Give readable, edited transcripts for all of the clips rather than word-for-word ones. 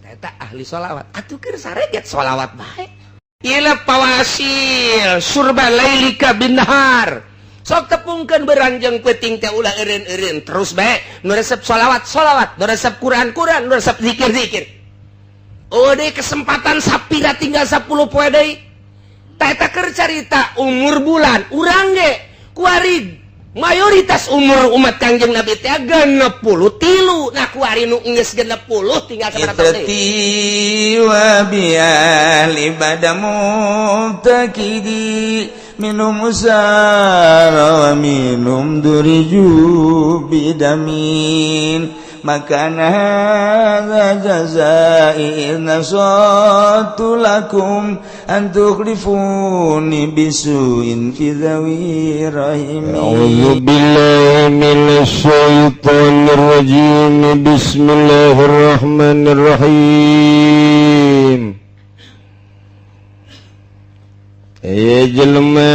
Eta ahli sholawat atuh, keur sareget sholawat bae. Ila pawasil surba lailika binahar, sok tepungkeun beurang jeung peuting teh, ulah eureun-eureun, terus bae nu resep sholawat sholawat, nu resep Quran Quran, nu resep zikir zikir. Oh deh, kesempatan sapira, tinggal 10 poe deui. Tah, eta keur carita umur bulan. Urang ge kuari mayoritas umur umat Kangjeng Nabi teh 63. Nah, kuari nu geus 60 tinggal sabaraha tahun deui? وبأهل بدر مفتقدي، منهم أسارى ومنهم ضربوا بدم. ما كان هذا جزائي إذ نصحت لكم أن تخلفوني بسوء في ذوي رحمي. أعوذ بالله من الشيطان الرجيم. بسم الله الرحمن الرحيم. Eh, jelema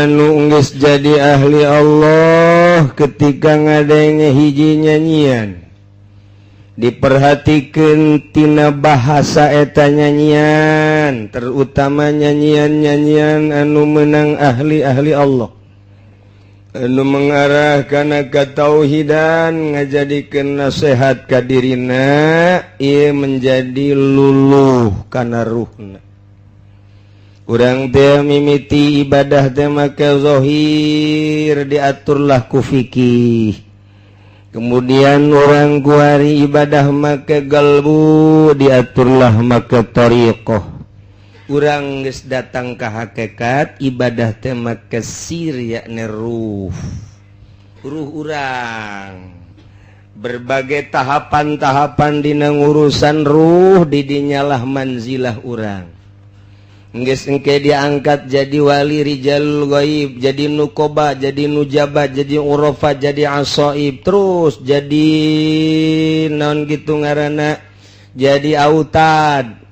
anu geus jadi ahli Allah, ketika ngadenge hiji nyanyian, diperhatikan tina bahasa eta nyanyian, terutama nyanyian-nyanyian anu menang ahli-ahli Allah, anu mengarah kana katauhidan, ngajadikeun nasihat ka dirina, ieu menjadi luluh kana ruhna. Urang teh mimiti ibadah teh make zahir, diaturlah ku fikih. Kemudian orang kuari ibadah make galbu, diaturlah make thariqah. Urang geus datang ka hakikat, ibadah teh make sir, yakni ruh. Ruh urang berbagai tahapan-tahapan dina ngurusan ruh, didinyalah manzilah urang. Geus engke diangkat jadi wali, rijal gaib, jadi nukoba, jadi nujaba, jadi urafa, jadi asoib, terus jadi non gitu ngaranna, jadi autad,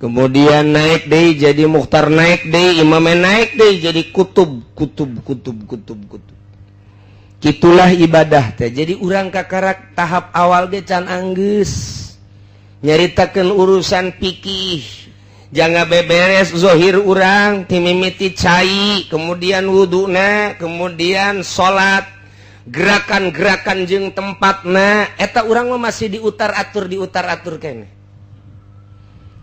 kemudian naik deh jadi mukhtar, naik deh imam, naik deh jadi kutub, kutub, kutub, kutub, kutub. Itulah ibadah teh. Jadi urang kakarak tahap awal ge can anggeus nyaritakeun urusan pikih, jangan beberes zohir urang timimiti cai, kemudian wuduna, kemudian salat, gerakan-gerakan jeung tempatna. Eta urang mah masih diutar atur, diutar atur kene,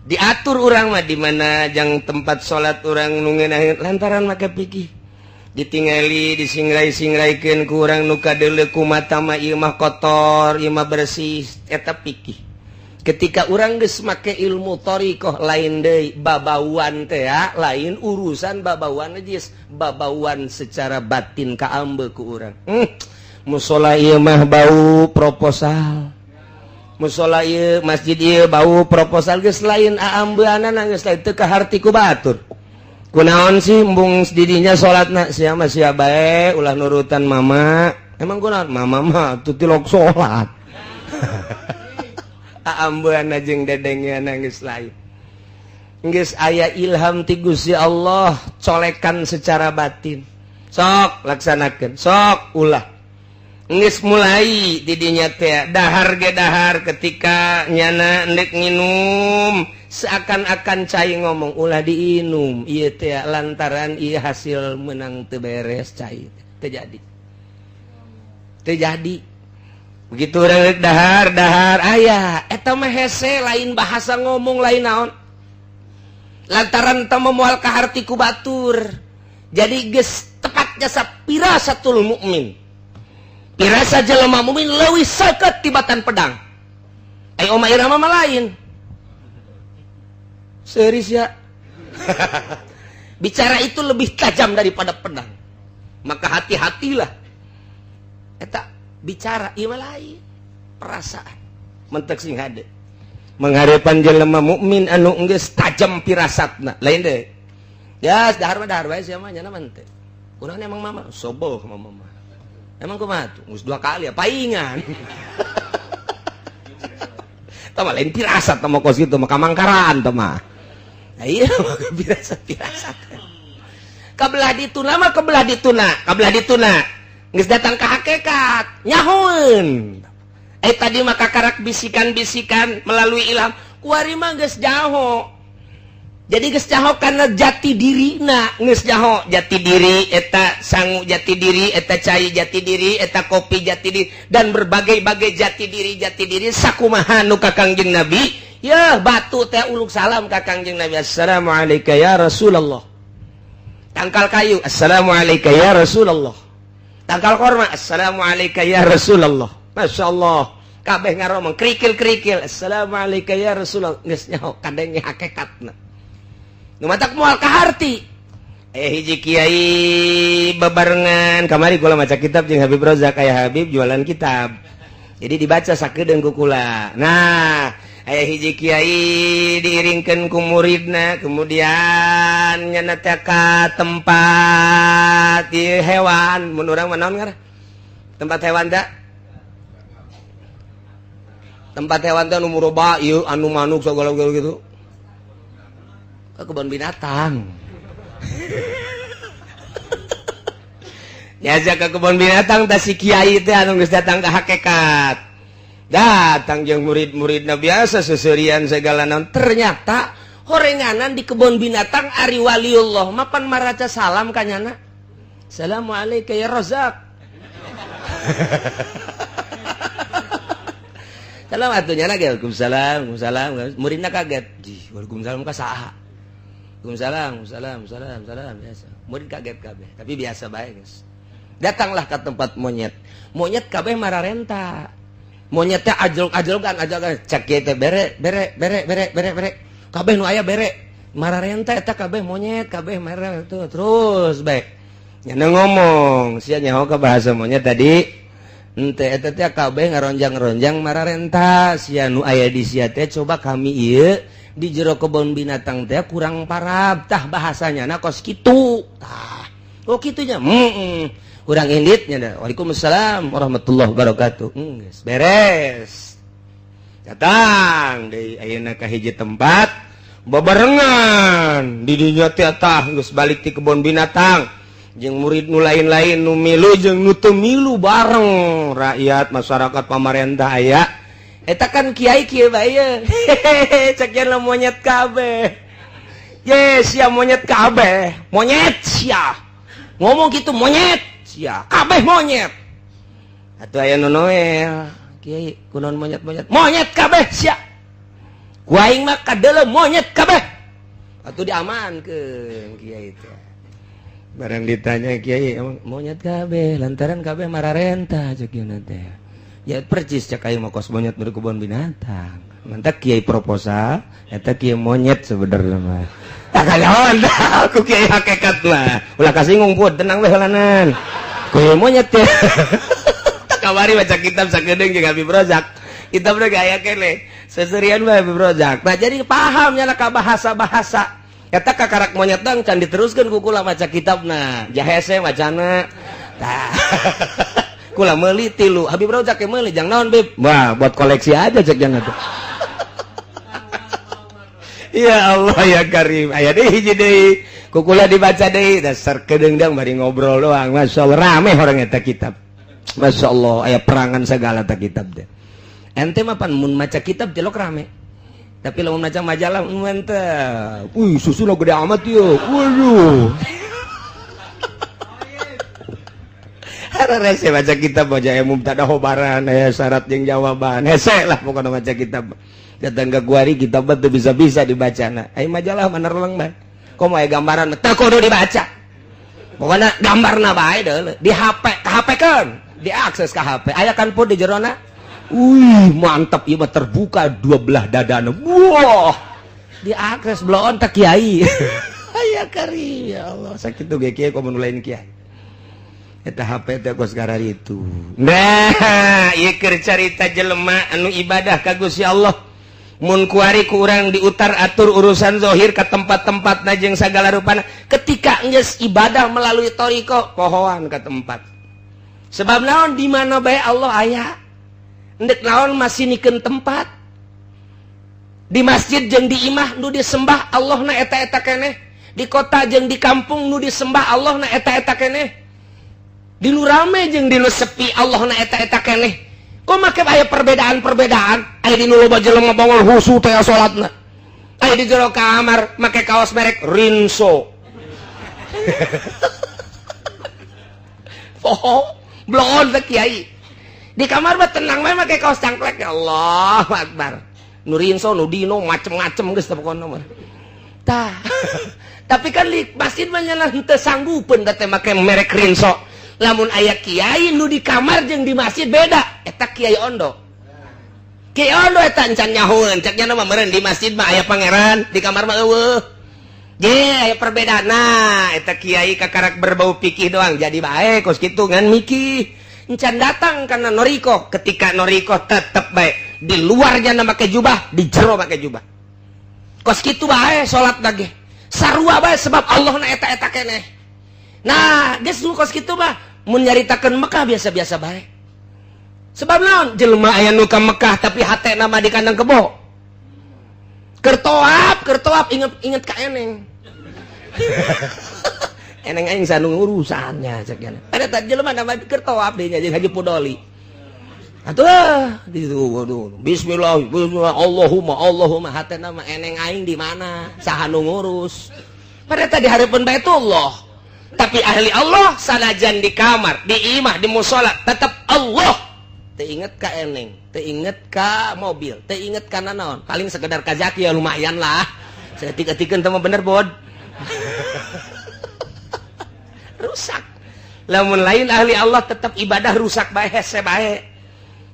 diatur urang mah di mana jang tempat salat urang nu ngeunaheun lantaran make pikih. Ditingali, disingrai-singraikeun ku urang, nu kadeuleu ku mata mah ieu mah kotor, ieu mah bersih, eta pikih. Ketika urang geus make ilmu thariqah, lain deui babauan teh ya, lain urusan babauan najis, babauan secara batin kaambe ku urang. Musola ieu mah bau proposal, musola ieu, masjid ieu bau proposal. Geus lain aambeanana, geus lain, teu kaharti ku batur. Kunaon sih embung didinya salatna sia mah, sia bae, ulah nurutan mama. Emang kunaon mama mah tuh tilok salat? Aambean jeung dedengnya nangis lain. Geus aya ilham ti Gusti Allah, colekan secara batin, sok laksanakeun, sok ulah. Geus mulai didinya teh dahar ge dahar, ketika nyana endek nginum, seakan-akan cai ngomong, "Ulah diinum ieu teh," lantaran ieu hasil menang teu beres, cai terjadi terjadi begitu. Urang dahar dahar aya eta mah hese, lain bahasa ngomong, lain naon, lantaran teu moal kaharti ku batur. Jadi geus tepat jasa firasatul mukmin, pirasa jelema mukmin leuwih seukeut tibatan pedang. Ai Oma Irama mah lain serius ya, bicara itu lebih tajam daripada pedang, maka hati-hatilah eta bicara. Ieu lain perasaan mentek sing hade menghadapan jelema mukmin anu geus tajam pirasatna, lain deh ya. Dahar mah dahar bae sia mah, nyana mah teh kunaon emang mama soboh, mama mah emang kumaha tuh, geus dua kali ya paingan. Tah, lain pirasat tah mah, kos kitu mah kamangkaran tah mah. Nah, iya mah pirasat pirasat. Kabelah dituna mah, kebelah dituna, kabelah dituna geus datang ke hakikat, nyahoeun. Tadi maka karak bisikan-bisikan melalui ilham. Kuari mah geus jaho. Jadi geus jaho karena jati dirina, geus jaho jati diri eta sangu jati diri, eta cai jati diri, eta kopi jati diri, dan berbagai-bagai jati diri sakumaha nu ka Kangjeng Nabi. Ya batu teh uluk salam ka Kangjeng Nabi, assalamualaikum ya Rasulullah. Tangkal kayu, assalamualaikum ya Rasulullah. Tangkal korma, assalamualaikum ya Rasulullah. Masya Allah, kabeh ngaromong kerikil-kerikil, assalamualaikum ya Rasulullah. Geus nyaho kadenge hakikatna. Nu matak moal kaharti. Hiji kiai bebarengan kamari kula maca kitab jeung Habib Rozak, aya Habib jualan kitab. Jadi dibaca sakedeung ku kula. Nah, aya hiji kiai diiringkeun ku muridna, kemudian nyana teh ka tempat ieu hewan, mun urang mah naon ngaran? Tempat hewan teh? Tempat hewan teh anu muroba ieu anu manuk sagala-gala gitu. Ke kebun binatang. Diajak ke kebun binatang teh si kiai teh anu geus datang ka hakikat. Datang jeung murid-muridna biasa seserian segala naon. Ternyata horenganan di kebun binatang ari waliullah mapan maraca salam ka nyana. Assalamualaikum ya Razak. Salam atuh nyana ge waalaikumsalam, waalaikumsalam. Muridna kaget. Jih, waalaikumsalam ka saha? Waalaikumsalam, salam, salam, salam, biasa. Murid kaget kabeh, tapi biasa bae geus. Datanglah ke tempat monyet. Monyet kabeh mararenta. Monyet teh ajlok-ajlokan, ajlokan. Cek kieu teh bere, bere, bere, bere, bere, bere. Kabeh nu aya bere. Mararenta eta kabeh monyet, kabeh mararenta terus bae. Nya ngomong, sia nyaho ka bahasa monyet tadi. Henteu eta teh kabeh ngaronjang-ronjang mararenta. Sia nu aya di sia teh coba kami ieu di jero kebun binatang teh kurang parab tah bahasanya na kos kitu tah. Oh kitunya. Urang inditnya dah. Waalaikumsalam warahmatullahi wabarakatuh. Geus beres. Datang deui ayeuna ka hiji tempat babarengan di dinya teh tah geus balik ti kebun binatang jeung murid nu lain-lain nu milu jeung nu teu milu bareng rakyat masyarakat pamarentah aya. Eta kan kiai kieu bae ye. Cek yen monyet kabeh. Ye sia monyet kabeh. Monyet sia. Ngomong gitu monyet sia. Kabeh monyet. Atuh aya nu noel. Kiai kunaon monyet-monyet? Monyet kabeh sia. Ku aing mah kadeuleu monyet kabeh. Atuh diamankeun kiai teh. Barang ditanya kiai emang monyet kabeh lantaran kabeh mararenta cek yeuna teh. Ya percis cek aing mah kos monyet di kebun binatang. Mantap kiai proposal, eta kiai monyet sebenarnya mah. Tak kalawan aku kiai hakikat mah. Ulah kasinggung pun tenang we heulanan. Kiai monyet teh. Tak kamari baca kitab sakedeung jeung Habib Rozak. Kitabna ge aya keneh. Seserian bae Habib Rozak. Nah jadi paham nya ka bahasa-bahasa. Eta kakarak monyet dang can diteruskeun ku kula maca kitabna. Jahese macana. Tah. Kula meuli tilu Habib Rozak ke meuli jang naon Bib? Wah, buat koleksi aja cek jangan tuh. Ya Allah ya Karim. Aya deui hiji deui. Ku kula dibaca deui dasar kedeungdeung bari ngobrol doang. Masyaallah rame orang eta kitab. Masyaallah aya perangan segala ta kitab teh. Ente mah pan mun maca kitab jelok rame. Tapi lamun maca majalah mantep. Wih, susuna gede amat ieu. Waduh. Rese baca kitab baca mubtada khobaran aya syarat jeung jawaban. Hese lah pokona maca kitab. Datang ke kuari kitab teu bisa-bisa dibacana. Ai majalah mah nerleng bae. Komo aya gambaran teu kudu dibaca. Pokona gambarna bae deuleu di HP, ka HP-keun, diakses ka HP. Aya kan pun di jerona. Wih, mantap ieu mah terbuka dua belah dadana. Wah. Diakses bloon teh kiai. Aya kari ya Allah, sakitu ge kiai komo nu lain kiai. Eta HP teh kos itu. Nah, ieu keur carita jelema anu ibadah ka Gusti Allah. Mun kuari ku urang diutar atur urusan zahir ka tempat-tempatna jeung sagala rupana. Ketika geus ibadah melalui thariqah, pohoan ka tempat. Sebab naon di mana bae Allah aya. Endek naon masih nikeun tempat. Di masjid jeung di imah nu disembah Allahna eta-eta keneh. Di kota jeung di kampung nu disembah Allahna eta-eta keneh. Di nu rame jeung di nu sepi Allahna eta-eta keneh. Kok make aya perbedaan-perbedaan? Aya di nu loba jelema bongol husu teh salatna. Aya di jero kamar make kaos merek Rinso. Poho, bloon teh kiai. Di kamar mah tenang bae make kaos cangklek, ya Allahu Akbar. Nu Rinso, nu Dino, macem-macem geus teh pokona mah. Tah. Tapi kan di masjid mah nya henteu sanggupeun teh make merek Rinso. Lamun aya kiai nu di kamar jeung di masjid beda, eta kiai ondo. Kiai ondo eta encan nyahoeun, cek nya mah meureun di masjid mah aya pangeran, di kamar mah eueuh. Ye, aya perbedaan. Nah, eta kiai kakarak berbau pikih doang jadi bae kos kitu ngan mikih. Encan datang karena noriko, ketika noriko tetep bae di luarnya make jubah, di jero make jubah. Kos kitu bae salat lagi. Sarua bae sebab Allah na eta-eta keneh. Nah, geus nu kos kitu mah mun nyaritakeun Mekah biasa-biasa bae. Sebab naon? Jelema aya nu ka Mekah tapi hatena mah di kandang kebo. Kertoap, kertoap inget ka eneng. Eneng aing sanu urusannya cek nya. Ada tadi jelema nama kertoap deui nya jeung Haji Pudoli. Atuh di waduh bismillah bismillah Allahumma Allahumma hatena mah eneng aing di mana? Saha nu ngurus? Pada tadi hareupeun Baitullah. Tapi ahli Allah sanajan di kamar, di imah, di musola tetap Allah. Teu inget ka eneng, teu inget ka mobil, teu inget ka nanaon. Paling sekedar ka zaki ya lumayan lah. Saeutik-eutikeun teh mah bener bod. Rusak. Lamun lain ahli Allah tetap ibadah rusak bae hese bae.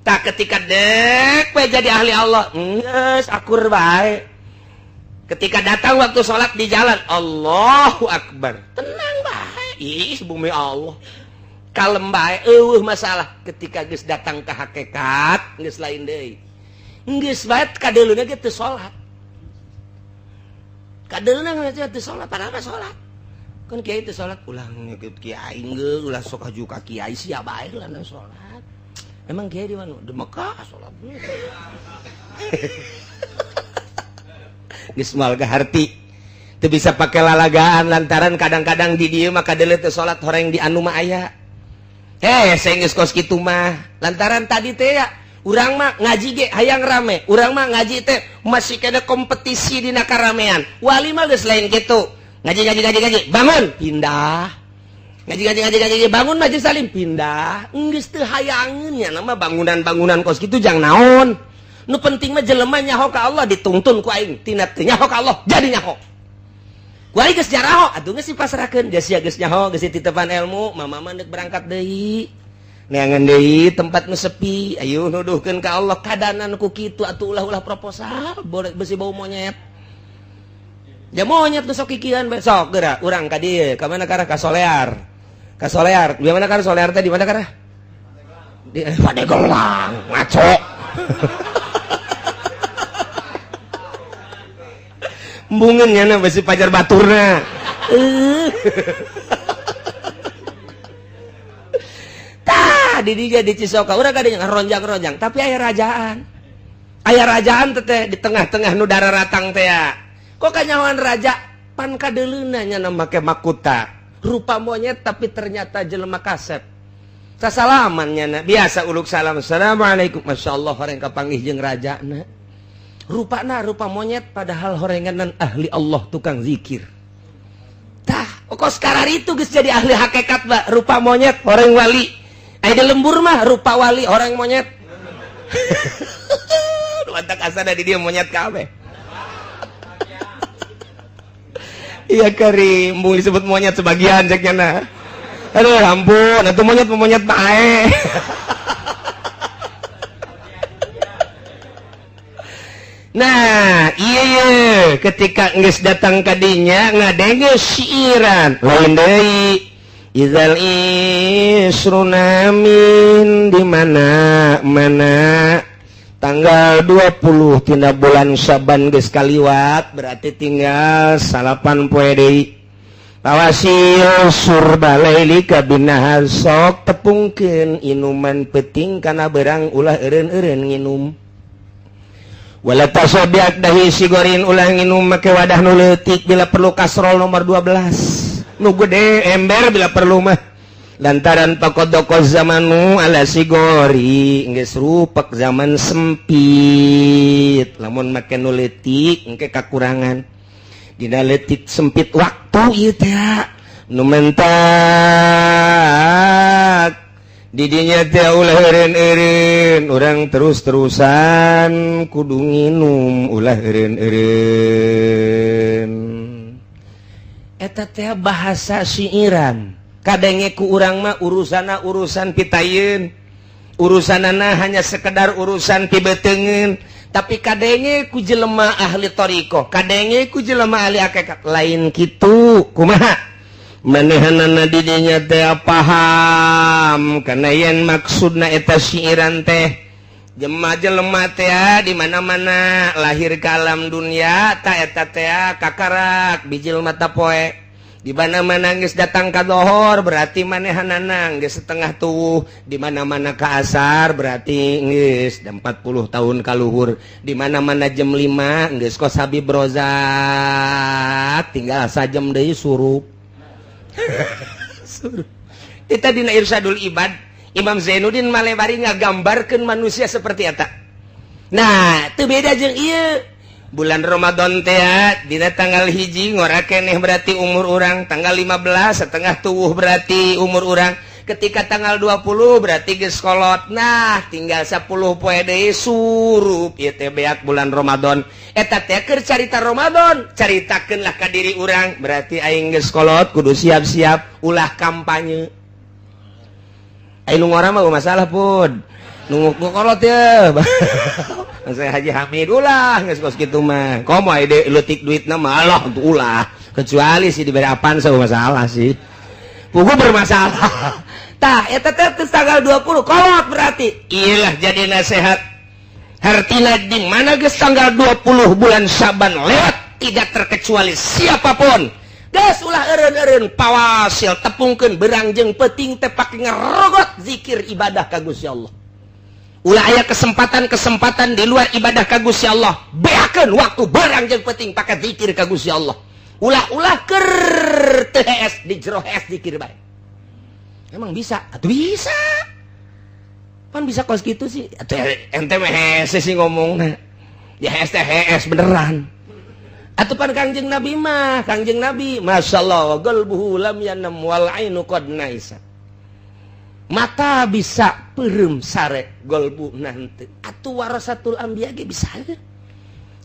Tak ketika dek we jadi ahli Allah, geus akur bae. Ketika datang waktu sholat di jalan, Allahu Akbar. Tenang bae. Ih, bumi Allah. Kalem bae eueuh masalah. Ketika geus datang ke hakikat, geus lain deui. Geus bae kadeuleuna ge teu salat. Kadeuleuna ge teu salat, padahal mah salat. Kan kiai teu salat, ulah ngikut kiai geus, ulah sok haju ka kiai sia bae lah salat. Emang kiai di mana? Di Mekah salat. Geus moal kaharti. Teu bisa pake lalagaan lantaran kadang-kadang di dieu mah kadeuleu teu salat horeng di anu mah aya. Heh, saya geus kos kitu mah. Lantaran tadi teh ya, urang mah ngaji ge hayang rame. Urang mah ngaji teh masih kena kompetisi dina karamean. Wali mah geus lain kitu. Ngaji ngaji ngaji ngaji, bangun, pindah. Ngaji ngaji ngaji ngaji, bangun majelis salim, pindah. Geus teu hayangeun nya nama bangunan-bangunan kos kitu jang naon. Nu penting mah jelema nyaho ka Allah dituntun ku aing, tina teu nyaho ka Allah jadi nyaho. Ku aing geus jaraho, atuh geus dipasrahkeun, geus sia geus nyaho, geus dititepan ilmu, mama mah deuk berangkat deui. Neangan deui tempat nu sepi, ayo nuduhkeun ka Allah kadanan ku kitu atuh ulah-ulah proposal, boleh besi bau monyet. Ja monyet nu sok kikian besok geura urang ka dieu, ka mana karah ka Solear. Ka Solear, di mana karah Solear teh di mana karah? Di Pandeglang, ngaco. Embungeun nya na besi pajar baturna. Tah di dieu di Cisoka urang ka dieu ronjang-ronjang, tapi aya rajaan. Aya rajaan teh di tengah-tengah nu dararatang teh ya. Kok kanyahoan raja pan kadeuleuna nya na make makuta. Rupa monyet tapi ternyata jelema kasep. Sasalaman nya na biasa uluk salam. Assalamualaikum. Masyaallah horeng kapanggih jeung rajana. Rupana rupa monyet padahal horenganan ahli Allah tukang zikir. Tah, kos karar itu geus jadi ahli hakikat ba, rupa monyet horeng wali. Aya di lembur mah rupa wali horeng monyet. Nu antak asana di dieu monyet kabeh. Iya kari, embung disebut monyet sebagian cek nya. Aduh ampun, atuh monyet monyet bae. Nah, iya ketika geus datang ka dinya ngadenge siiran lain deui. Idzal isrunamin di mana mana tanggal 20 tina bulan Syaban geus kaliwat berarti tinggal 9 poe deui. Tawasil surbalailika binahar sok tepungkeun inuman peuting kana berang ulah eureun-eureun nginum. Wala tasobiak dahi sigorin ulah nginum make wadah nu leutik bila perlu kasrol nomor 12 nu gede ember bila perlu mah. Lantaran pakodoko zamanu ala sigori geus rupek zaman sempit. Lamun make nu leutik engke kakurangan. Dina leutik sempit waktu ieu teh nu mentak didinya teh ulah eureun-eureun, urang terus-terusan kudu nginum ulah eureun-eureun. Eta teh bahasa siiran. Kadenge ku urang mah urusana urusan pitayeun, urusanana hanya sekedar urusan pibeteungeun, tapi kadenge ku jelema ahli thariqah, kadenge ku jelema ahli hakikat lain kitu. Kumaha manehanana didinya teh paham kana yen maksudna eta siiran teh jema jelema teh di mana-mana lahir ke alam dunia ta eta teh kakarak bijil mata poe. Di mana-mana geus datang ka dohor berarti manehanana geus setengah tuwuh, di mana-mana ka asar berarti geus 40 tahun kaluhur, di mana-mana jam 5 geus kos Habib Rozak tinggal sajam deui surup. Surup. Eta dina Irsyadul Ibad Imam Zainuddin Malebari ngagambarkeun manusia seperti eta. Nah, teu beda jeung ieu. Bulan Ramadan teh dina tanggal 1 ngora keneh berarti umur urang, tanggal 15 setengah tuwuh berarti umur urang, ketika tanggal 20 berarti geus kolot. Nah, tinggal 10 poe deui surup ieu teh beak bulan Ramadan. Eta teh keur carita Ramadan, caritakeun lah ka diri urang, berarti aing geus kolot kudu siap-siap ulah kampanye. Aing nu ngora mah masalah pun. Nu kolot ya. Saya Haji Hamid ulah geus kos kitu mah. Komo aya leutik duitna mah Allah untuk ulah. Kecuali sih diberi apaan saya masalah sih. Pugu bermasalah. Tah eta teh tanggal 20 kolot berarti. Iyalah jadi nasihat. Hartina di mana geus tanggal 20 bulan Syaban lewat tidak terkecuali siapapun. Geus ulah eureun-eureun pawasil tepungkeun berang jeung peuting teh pake ngerogot zikir ibadah ka Gusti Allah. Ulah aya kesempatan-kesempatan di luar ibadah ka Gusti Allah. Beakeun waktu barang jeung penting pakai zikir ka Gusti Allah. Ulah-ulah keur teu hees di jero hees zikir bae. Emang bisa? Atuh bisa. Pan bisa kos kitu sih. Atuh ente mah hees sih ngomongna. Ya hees teh hees beneran. Atuh pan Kangjeng Nabi mah, Kangjeng Nabi masyaallah qalbuhu lam yanam wal ainu qad naisa. Mata bisa perem sare golbu nanti atuh warasatul anbiya ge bisa.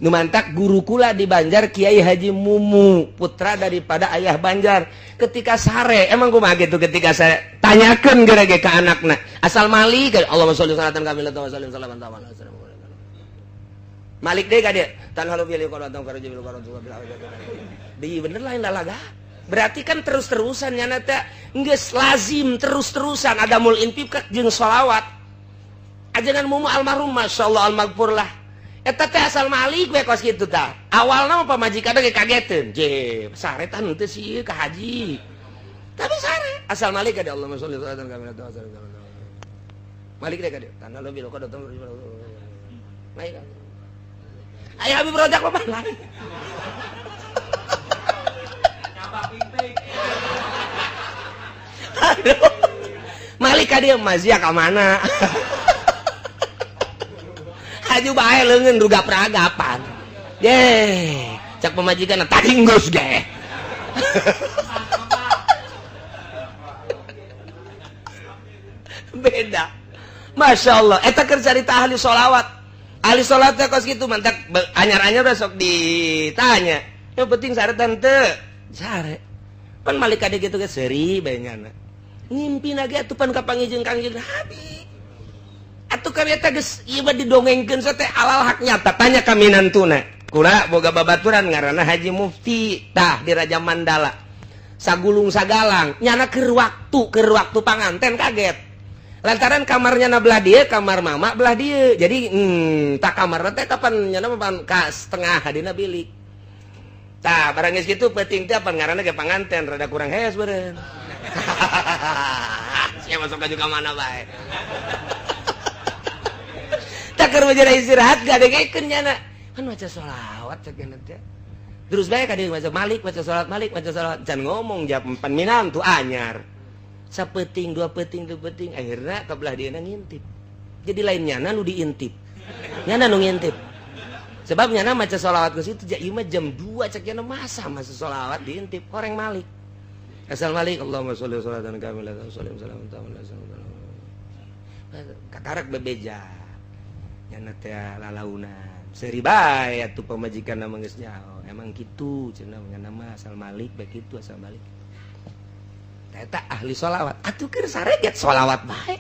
Nu mantak guru kula di Banjar Kiai Haji Mumu, putra daripada ayah Banjar. Ketika sare emang kumaha gitu ketika saya tanyakeun geura ge ka anakna asal malik Allahumma sholli salatan kamilatan wa sallim salatan tamam. Malik deui ka dieu tan halu bil qaratum karaji bil qaratum deui bener lain lalaga. Berarti kan terus-terusan nyana teh geus lazim terus-terusan ada mul infak jeung sholawat. Ajengan Mumu almarhum masyaallah almaghfurlah. Eta teh asal malik we kos kitu tah. Awalna mah pamajikan ge kageteun. Je, sare tah henteu sih ka haji. Tapi sare asal malik ka Allahumma sholli salatan kamilatan wa sallim. Malik deh ka dieu. Tanah lebih loko datang. Lain. Aya Habib Rozak mah lain. Aduh. Malik ka dieu mazia ka mana? Haju bae leungeun rugap-ragapan. Ye, cak pamajikan tadi geus ge. Beda. Masya Allah, eta keur carita ahli sholawat. Ahli sholawat teh kos kitu mantak anyar-anyar besok ditanya. Yang penting sare tante. Sare. Pan malik kade kitu ge seuri bae nyana. Ngimpi lagi atuh pan kapanggih jeung Kangjeng Nabi. Atuh kan eta geus ieu mah didongengkeun teh alal hak nyata. Tanya ka minantuna. Kula boga babaturan ngaranna Haji Mufti tah di Raja Mandala. Sagulung sagalang nyana keur waktu panganten kaget. Lantaran kamarnya na belah dia, kamar mama belah dia. Jadi tak kamar teh kapan nyana mah ka setengah hadina bilik. Tah barang geus kitu peuting teh pan ngaranna ge panganten rada kurang hees beureun. Sia masuk ka juga mana bae. Tak keur majara istirahat gadegekeun nyana. Kan maca sholawat cek teh. Terus bae ka dieu maca Malik, maca sholawat Malik, maca sholawat can ngomong jam 4 minantu anyar. Sapeting, dua peting, dua peting, akhirnya kabelah dia ngintip. Jadi lain nyana nu diintip, nyana nu ngintip. Sebab nyana maca sholawat ke situ, ieu mah jam 2 cek nyana masa masa sholawat diintip, horeng malik. Asal malik, Allahumma sholli sholatan kamilatan sholli salam salam. Kakarak bebeja. Nyana teh lalaunan. Seuri bae atuh pamajikan mah geus nyaho. Emang kitu cenah nyana mah asal malik bae kitu asal malik. Eta ahli sholawat. Atuh keur sareget sholawat bae.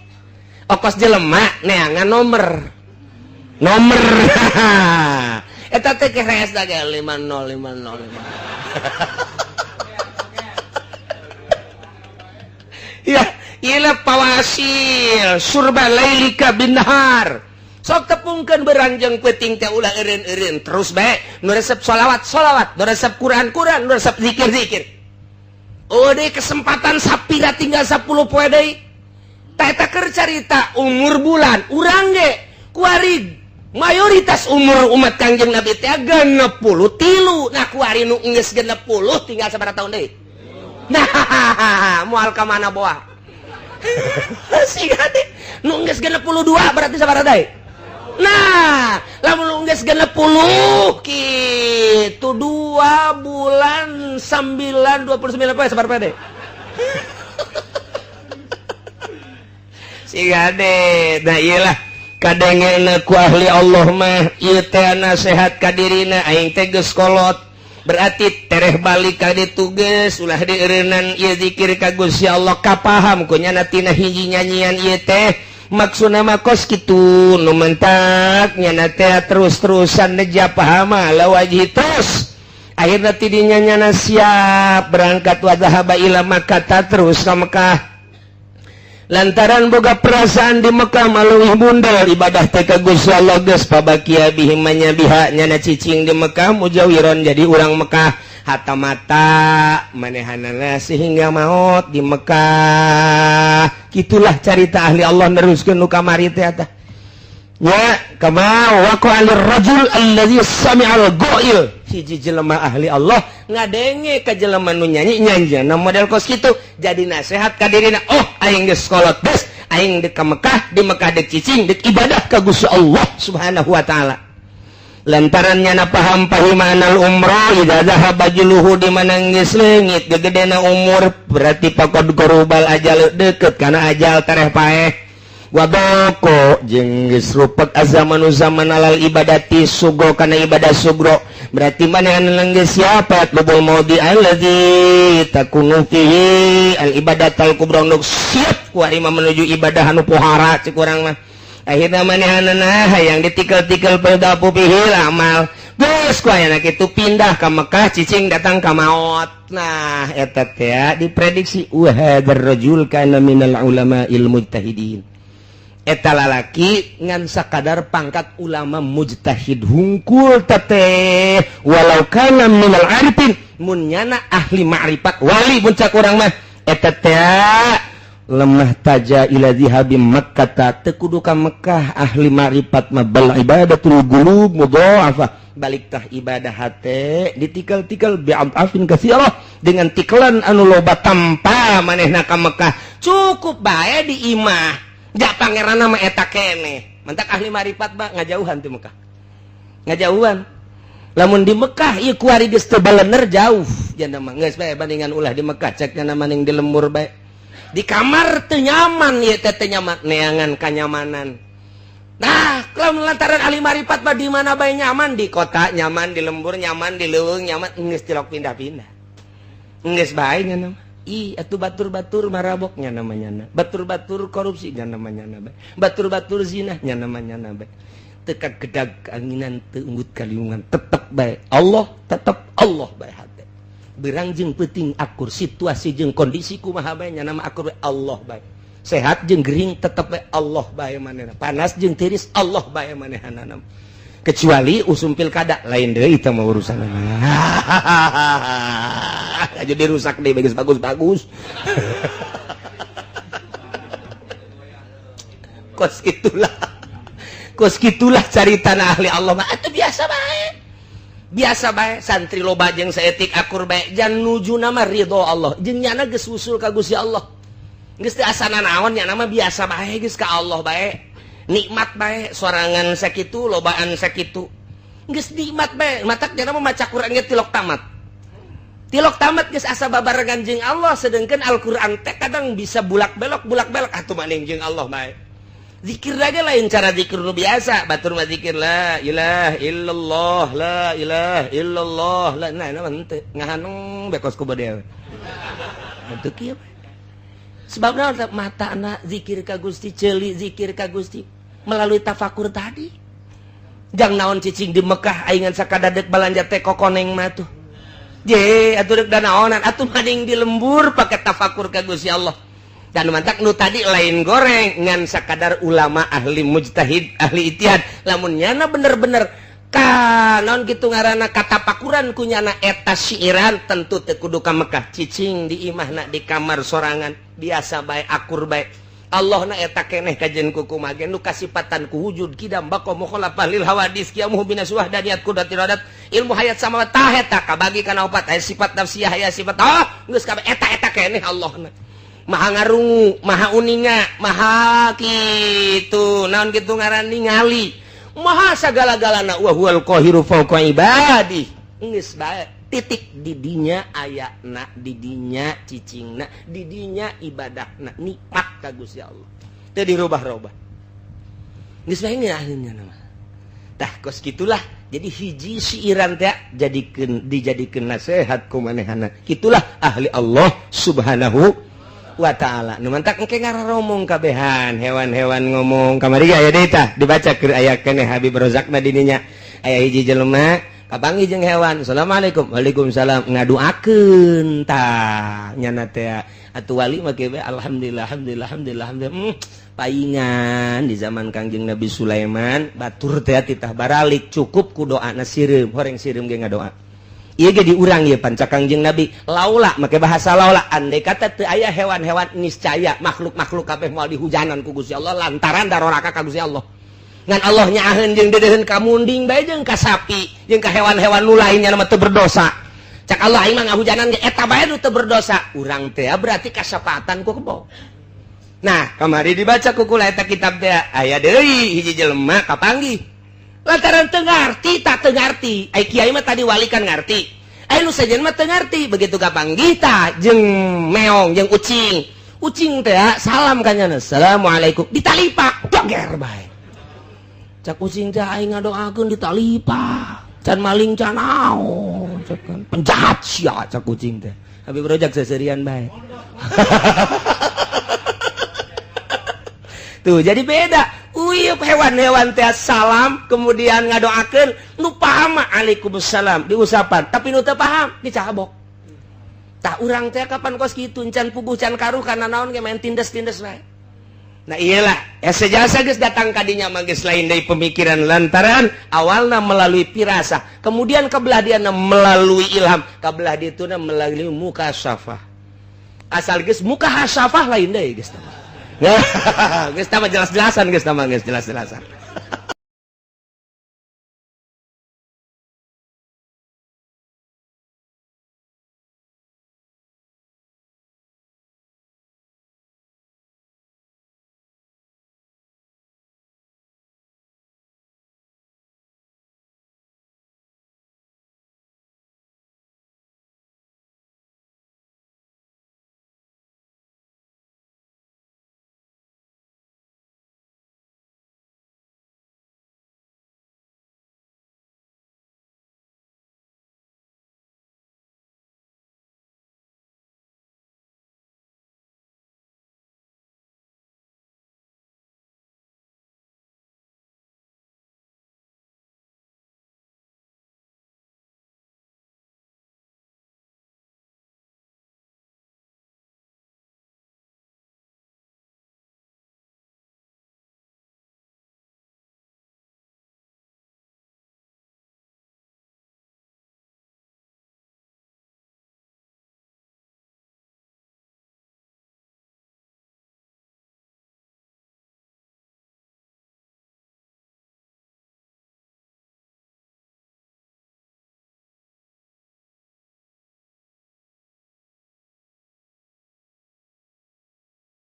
Okos jelema neangan nomor. Nomor. Eta teh keres da ge 50 50 5. Ya, ieu pawasil surba lailika bin nahar. Sok tepungkeun beranjeng peuting teh ulah eureun-eureun terus bae nu resep sholawat sholawat, nu resep Quran Quran, nu resep zikir zikir. Oh deui kesempatan sapira tinggal 10 poe deui. Tah eta keur carita umur bulan urang ge kuari mayoritas umur umat Kangjeng Nabi teh 63. Nah kuari nu geus 60 tinggal sabaraha tahun deui? Nah moal ka mana boa. Sing hade nu geus 62 berarti sabaraha deui? Nah lamun geus 60 kitu 2 bulan 9 29 poe sabaraha deui? Sing hade. Nah iyalah kadengena ku ahli Allah mah ieu teh nasehat ka dirina aing teh geus kolot berarti tereh balik ka ditu geus ulah dieureunnan ieu zikir ka Gusti Allah kapaham ku nyana tina hiji nyanyian ieu teh maksudna mah kos kitu nu mentak nyana teh terus-terusan neja pahama la wajhi terus akhirna ti dinya nyana siap berangkat wa zahaba ila Makkah terus ka Mekah. Lantaran boga perasaan di Mekah maleuwih bundel ibadah teh ka Gusti Allah geus pabakia bihim manya biha nyana cicing di Mekah mujawiron jadi urang Mekah hatta mata manehanana sehingga maut di Mekah. Kitulah carita ahli Allah neruskeun nu kamari teh eta. Ya kama waqa lirrajul allazi sami'al ghail. Hiji jelema ahli Allah ngadenge ka jelema nu nyanyi nyanyian model kos kitu jadi nasehat ka dirina, oh aing geus kolot geus aing deuk ka Mekah, di Mekah deuk cicing deuk ibadah ka Gusti Allah Subhanahu wa taala. Lantaran nyana paham pahimanal umroh idza dhahaba juluhu di mana geus leungit gegedena umur berarti pakod gorubal ajal deukeut kana ajal tereh paeh. Wadoko jeung geus rupek azamanu zaman alal ibadati sugro kana ibadah sugro berarti manehna geus siapa lubul maudi allazi takunu fihi al ibadatal kubra nu siap kuari mah menuju ibadah anu pohara cek urang mah. Akhirna manehanna hayang ditikel-tikel pedapu fihi amal geus ku ayana kitu pindah ka Mekah cicing datang ka maot. Nah eta teh diprediksi wa hadzal rajul kana minal ulama'il mujtahidin. Eta lalaki ngan sakadar pangkat ulama mujtahid hungkul teteh walau kana minal arifin mun nyana ahli ma'rifat wali mun cak urang mah eta teh lemah taja ila zihabi Makkah teu kudu ka Mekah ahli ma'rifat mah bal ibadatul qulub mudha'afah balik tah ibadah hate ditikel-tikel bi'afin katsirah dengan tikelan anu loba tanpa manehna ka Mekah cukup bae di imah. Ja pangeran mah eta keneh. Mentak ahli marifat mah ngajauhan ti Mekah. Ngajauhan. Lamun di Mekah ieu kuari geus teu balener jauh. Jana mah geus bae bandingan ulah di Mekah cek nyana maning di lembur bae. Di kamar teu nyaman ieu teh teu nyaman neangan kanyamanan. Nah, lamun lantaran ahli marifat mah di mana bae nyaman, di kota nyaman, di lembur nyaman, di leuweung nyaman, geus tilok pindah-pindah. Geus bae nyana mah. Ih, atuh batur-batur maraboknya namanya na. Batur-batur korupsi nya namanya na. Batur-batur zina nya namanya na. Teka gedag anginan teu unggut kaliungan tetep bae Allah, tetep Allah bae hate. Berang jeung peuting akur situasi jeung kondisi kumaha bae nya nama akur bae Allah bae. Sehat jeung gering tetep bae Allah bae manehna. Panas jeung tiris Allah bae manehanana. Kecuali usum pilkada lain deui eta mah urusanna. Jadi rusak deh bagus bagus bagus. Kos gitulah. Kos gitulah cari tanah ahli Allah mah atuh biasa bae. Biasa bae santri loba jeung saeutik akur bae jan nuju nama ridho Allah. Jeung nyana geus usul ka Gusti Allah. Geus teu asana naon nya nama biasa bae geus ka Allah bae. Nikmat bae sorangan sakitu lobaan sakitu. Geus nikmat bae matak nya mah maca Quran ge tilok tamat. Tilok tamat geus asa babarengan jeung Allah sedengkeun Al-Qur'an teh kadang bisa bulak-belok atuh maning jeung Allah bae. Zikir lagi lain cara zikir nu biasa, batur mah zikir la ilaha illallah la ilaha illallah la nah mah henteu ngahanung bekos ku bade. Henteu kieu. Sebabna matana zikir ka Gusti, ceuli zikir ka Gusti melalui tafakur tadi. Jang naon cicing di Mekah aing ngan sakadadek balanja teh kokoneng mah tuh. Je atuh deuk danaonan atuh maning di lembur pake tafakur ka Gusti Allah. Dan mantak nu tadi lain goreng ngan sakadar ulama ahli mujtahid ahli ijtihad lamun nyana bener-bener ka naon kitu ngaranna katapakuran ku nyana eta siiran tentu teu kudu ka Mekah cicing di imahna di kamar sorangan biasa bae akur bae Allah na eta keneh kajen ku kumaha ge nu kasipatan ku wujud kidam baqa mukhalafah lil hawadis qiyamuhu binaswah daniat kudat iradat ilmu hayat sama tah eta kabagi kana opat aya sifat nafsiyah aya sifat ah geus kabeh eta eta keneh Allah na maha ngarungu maha uninga maha kitu naon kitu ngaran ningali maha sagala-galana wa huwal qahiru fawqa ibadi geus bae titik didinya ayana didinya cicingna didinya ibadahna nikmat ka Gusti Allah teu dirubah-rubah geus bae ngeunaheun mah tah kos kitulah jadi hiji siiran teh jadikeun dijadikeun nasihat ku manehana kitulah ahli Allah subhanahu wa ta'ala. Nu mantak engke ngaromong kabehan hewan-hewan ngomong kamari ge aya deui tah dibaca keur aya keneh Habib Rozak mah dininya aya hiji jelema kapanggih jeung hewan assalamualaikum waalaikumsalam ngaduakeun tah nyana teh atuh wali mah kieu alhamdulillah alhamdulillah alhamdulillah alhamdulillah paingan di zaman Kangjeng Nabi Sulaiman batur teh titah baralik cukup ku doana sireum horeng sireum ge ngadoa. Ieu ge diurang ieu panca Kangjeng Nabi laula make bahasa laula andai kata teu aya hewan-hewan niscaya makhluk-makhluk kabeh moal dihujanan ku Gusti Allah lantaran daroraka ka Gusti Allah. Ngan Allah nyaaheun jeung deudeuheun ka munding bae jeung ka sapi jeung ka hewan-hewan nu lainnya mah teu berdosa. Cak Allah aing mah ngahujanan ge eta bae nu teu berdosa. Urang teh berarti kasapatan ku kebo. Nah, kamari dibaca ku kula eta kitab teh aya deui hiji jelema kapanggih. Lantaran teu ngarti tak teu ngarti. Ai kiai mah tadi wali kan ngarti. Ai nu sejen mah teu ngarti begitu kapanggih tah jeung meong jeung ucing. Ucing teh salam ka nyana. Assalamualaikum ditalipak joger bae. Cak ucing teh aing ngadoakeun ditalipak. Can maling can naon cak kan penjahat sia cak ucing teh. Habib Rojak seserian bae. Tuh jadi beda. Uyup hewan-hewan teh salam kemudian ngadoakeun nu paham waalaikumsalam diusapan tapi nu teu paham dicabok. Tah urang teh kapan kos kitu can puguh can karuh kana naon ge main tindes-tindes bae. Nah iyalah ya sejasa geus datang ka dinya mah geus lain deui pemikiran lantaran awalna melalui pirasah kemudian kebelah diana melalui ilham kabelah dituna melalui mukasyafah. Asal geus mukasyafah lain deui geus tah. Geus tah jelas-jelasan geus tah geus jelas-jelasan.